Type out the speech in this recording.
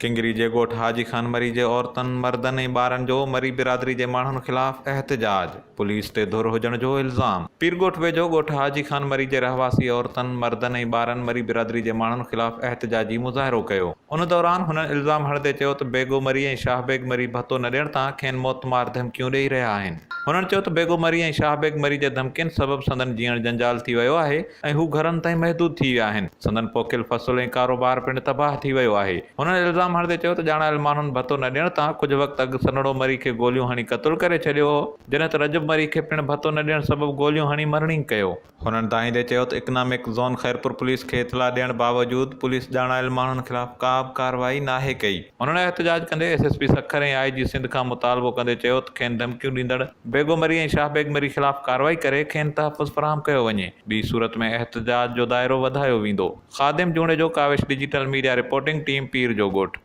ڪنگري جي ڳوٺ حاجي خان مري جي عورتن، مردن ۽ ٻارن جو مري برادري جي ماڻهن خلاف احتجاج، پوليس تي ڌر هجڻ جو الزام. پيرڳوٺ ويجهو ڳوٺ حاجي خان مري جي رهواسي عورتن، مردن ۽ ٻارن مري برادري جي ماڻهن خلاف احتجاجي مظاهرو ڪيو. ان دوران هنن الزام هڻندي چيو ته بيگو مري ۽ شاهه بيگ مري ڀتو نه ڏيڻ تان کين موتمار ڌمڪيون ڏئي رهيا آهن. هنن چيو ته بيگو مري ۽ شاهه بيگ مري جي ڌمڪين سبب سندن جيئڻ جنجال ٿي ويو آهي. ۽ هو گهرن تائين محدود ٿي ويا آهن، سندن پوکيل فصل ۽ ڪاروبار پڻ تباهه ٿي ويو آهي. هنن الزام هڻندي چيو ته ڄاڻايل ماڻهن ڀتو نه ڏيڻ تان ڪجهه وقت اڳ سنهڙو مري کي گوليون هڻي قتل ڪري ڇڏيو هو، جڏهن ته رجب مري کي پڻ ڀتو نه ڏيڻ سبب گوليون هڻي مرڻينگ ڪيو. هنن دانهيندي چيو ته اڪنامڪ زون خيرپور پوليس کي اطلاع ڏيڻ باوجود پوليس ڄاڻايل ماڻهن خلاف ڪا به ڪارروائي ناهي ڪئي. هنن احتجاج ڪندي S S P Sukkur ۽ I G Sindh کان مطالبو ڪندي چيو ته کين ڌمڪيون ڏيندڙ بيگو مري ۽ شاهه بيگ مري خلاف ڪارروائي ڪري کين تحفظ فراهم ڪيو وڃي، ٻي صورت ۾ احتجاج جو دائرو وڌايو ويندو. Khadim Junejo, Kawish digital media reporting team, Pir جو ڳوٺ.